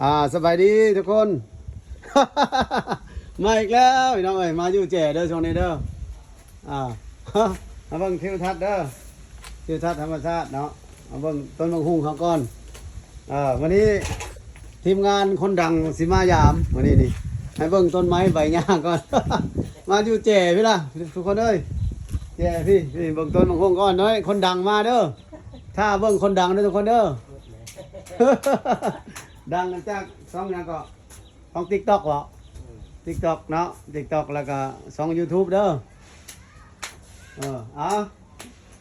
ອ່າ ສະບາຍດີທຸກຄົນ ມາອີກແລ້ວພີ່ນ້ອງເອີຍ ມາຢູ່ແຈເດີຊ່ວງນີ້ເດີ. ອ່າ ມາເບິ່ງທິວທັດເດີ ທິວທັດທຳມະຊາດເນາະ. ມາເບິ່ງຕົ້ນໝາກຫຸ່ງເຮົາກ່ອນ. ເອີ ມື້ນີ້ທີມງານຄົນດັງຊິມາຢາມມື້ນີ້ນີ້ ໃຫ້ເບິ່ງຕົ້ນໄມ້ໃບຫຍ້າກ່ອນ. ມາຢູ່ແຈພີ້ລະທຸກຄົນເອີຍ ແຈພີ້ ພີ້ເບິ່ງຕົ້ນໝາກຫຸ່ງກ່ອນເດີ. ຄົນດັງມາເດີ ຖ້າເບິ່ງຄົນດັງເດີທຸກຄົນເດີ. ດັງຈາກຊ່ອງຫຍັງເກາະ? ຂອງ TikTok ເກາະ? ອືມ TikTok ເນາະ TikTok ແລ້ວກະຊ່ອງ YouTube ເດີ. ເອີ ເອົາ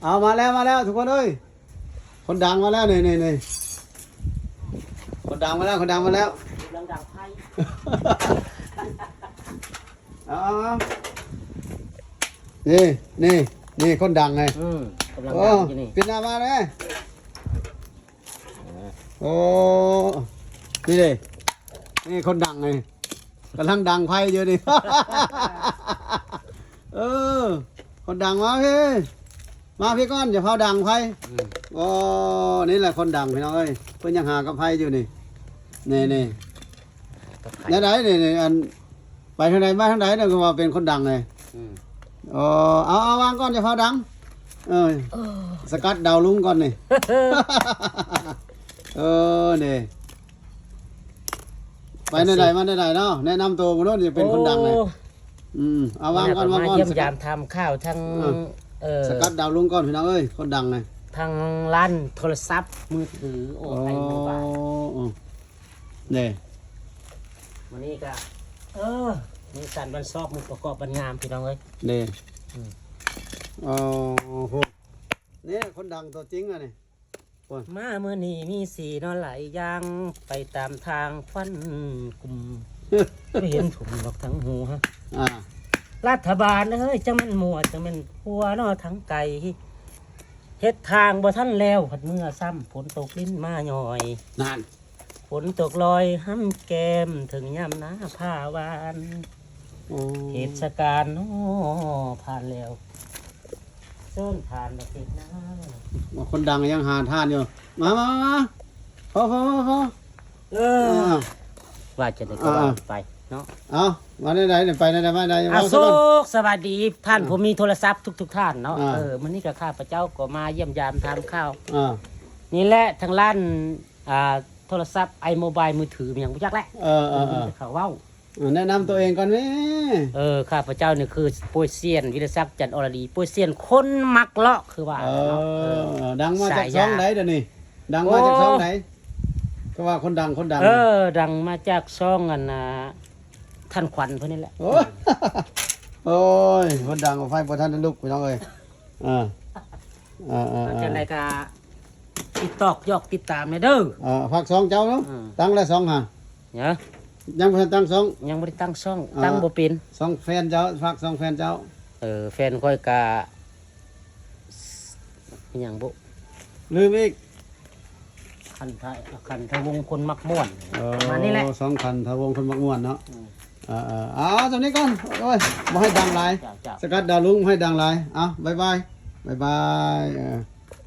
ເອົາ ມາແລ້ວ ມາແລ້ວທຸກຄົນເອີຍ ຄົນດັງມາແລ້ວ ນີ້ ນີ້ ນີ້ ຄົນດັງມາແລ້ວ ຄົນດັງມາແລ້ວ ກຳລັງດັງໄຟ. ເອົາ ເອົາ ນີ້ ນີ້ ນີ້ຄົນດັງໄງ. ອືມ ກຳລັງດັງຢູ່ນີ້ ໂອ້ ປິດໜ້າມາແດ່. ໂອ້ ນີ້ເດ້ ນີ້ຄົນດັງນີ້ ກຳລັງດັງໄຟຢູ່ນີ້. ເອີ ຄົນດັງມາພີ້ ມາພີ້ກ່ອນ ຢ່າຟ້າວດັງໄຟ. ອືມ ໂອ້ ນີ້ແຫຼະຄົນດັງພີ່ນ້ອງເອີຍ ເພິ່ນຍັງຫາກັບໄຟຢູ່ນີ້ ນີ້ໆ. ແນວໃດນີ້ ອັນ ໄປທາງໃດມາທາງໃດນະ ຄືວ່າເປັນຄົນດັງເລີຍ? ອືມ ເອີ ເອົາ ເອົາ ວາງກ່ອນ ຢ່າຟ້າວດັງ. ເອີ ເອີ ສະກັດດາວລຸງກ່ອນນີ້. ເອີ ນີ້ ໄປແນວໃດມາແນວໃດເນາະ ແນະນຳໂຕເບິ່ງໂລດ ຢາກເປັນຄົນດັງເລີຍ. ໂອ້ ອືມ ເອົາ ວາງກ່ອນ ວາງກ່ອນ ມາຢ້ຽມຢາມຖາມຂ່າວທາງ ເອີ ສະກັດດາວລຸງກ່ອນພີ່ນ້ອງເອີຍ ຄົນດັງນະ ທາງຮ້ານໂທລະສັບມືຖື ໂອ້ ໄອໂມບາຍ ເດ້. ມື້ນີ້ກະ ເອີ ມີສັນວັນຊອກ ມື້ປະກອບວັນງາມພີ່ນ້ອງເອີຍ ເດ້. ອືມ ໂອ້ໂຫ ນີ້ຄົນດັງຕົວຈິງອັນນີ້. ມາມື້ນີ້ມີສີເນາະຫຼາຍຢ່າງ ໄປຕາມທາງຄວັນກຸ່ມ ບໍ່ເຫັນຖົງດອກທັງຫົວ. ອ່າ ລັດຖະບານເອີຍ ຈັ່ງແມ່ນມົວ ຈັ່ງແມ່ນຜົວເນາະ ທາງໄກ ເຮັດທາງບໍ່ທັນແລ້ວ ພັດເມືອຊ້ຳ ຝົນຕົກລິນມາຍ້ອຍ ນັ້ນ ຝົນຕົກລອຍຫ້ຳແກ້ມ ເຖິງຍາມນາຜ່າຫວ່ານ. ໂອ້ ເທດສະການເນາະຜ່ານແລ້ວ ເຊີນຜ່ານມາເທດນາ. ວ່າຄົນດັງຍັງຫາທ່ານຢູ່ ມາ ມາ ມາ ມາ ພໍ ພໍ ພໍ ພໍ. ເອີ ອ່າ ວ່າຈະໄດ້ກໍວ່າ ອ່າ ໄປເນາະ. ເອົາ ວ່າແນວໃດນີ້ ໄປແນວໃດມາແນວໃດ ອ່າ ເວົ້າຊະກ່ອນ. ໂຊກສະບາຍດີທ່ານ ອ່າ ຜູ້ມີໂທລະສັບທຸກໆທ່ານເນາະ. ອ່າ ເອີ ມື້ນີ້ກໍຂ້າພະເຈົ້າກໍມາຢ້ຽມຢາມຖາມຂ່າວ ອ່າ ນີ້ແຫຼະ ທາງຮ້ານ ອ່າ ໂທລະສັບໄອໂມບາຍ ມືຖືຫຍັງບໍ່ຈັກແຫຼະ. ເອີ ເອີ ເອີ ເຂົາເວົ້າ ແນະນຳຕົວເອງກ່ອນແມ້. ເອີ ຂ້າພະເຈົ້ານີ້ຄື ໂປ້ຍຊຽນ ວິລະສັກ ຈັນອໍລະດີ ໂປ້ຍຊຽນຄົນມັກເລາະ ຄືວ່າ ເອີ ເນາະ. ເອີ ເອີ ດັງມາຈາກຊ່ອງໃດດຽວນີ້? ໂອ້ ດັງມາຈາກຊ່ອງໃດ? ຄືວ່າຄົນດັງ ຄົນດັງ ເອີ ດັງມາຈາກຊ່ອງອັນນ່າ ທ່ານຂວັນເພິ່ນນີ້ແຫຼະ. ໂອ້ຍ ໂອ້ຍ ຄົນດັງ ໄຟບໍ່ທັນໄດ້ລຸກ ພີ່ນ້ອງເອີຍ. ເອີ ເອີ ເອີ ເອີ ຈັ່ງໃດກໍຕິດຕອກ ຢອກຕິດຕາມແດ່ເດີ. ເອີ ຝາກຊ່ອງເຈົ້າເນາະ. ເອີ ຕັ້ງແລ້ວຊ່ອງຫາ ຍັງບໍ່ທັນຕັ້ງຊ່ອງ ຍັງບໍ່ໄດ້ຕັ້ງຊ່ອງ ເອີ ຕັ້ງບໍ່ເປັນ. ຊ່ອງແຟນເຈົ້າ ຝາກຊ່ອງແຟນເຈົ້າ. ເອີ ແຟນຂ້ອຍກະ ອີຫຍັງບຸ ລືມອີກ. ຂັນທະ ຂັນທະວົງຄົນມັກມ່ວນ ເອີ ປະມານນີ້ແຫຼະ. ສອງຂັນທະວົງຄົນມັກມ່ວນເນາະ. ອືມ ເອີ ເອີ ເອົາ ສ່ຳນີ້ກ່ອນ ໂອ້ຍ ບໍ່ໃຫ້ດັງຫຼາຍ. ເຈົ້າ ເຈົ້າ ສະກັດດາວລຸງ ບໍ່ໃຫ້ດັງຫຼາຍ. ເອົາ ບາຍບາຍ ບາຍບາຍ ເອີ.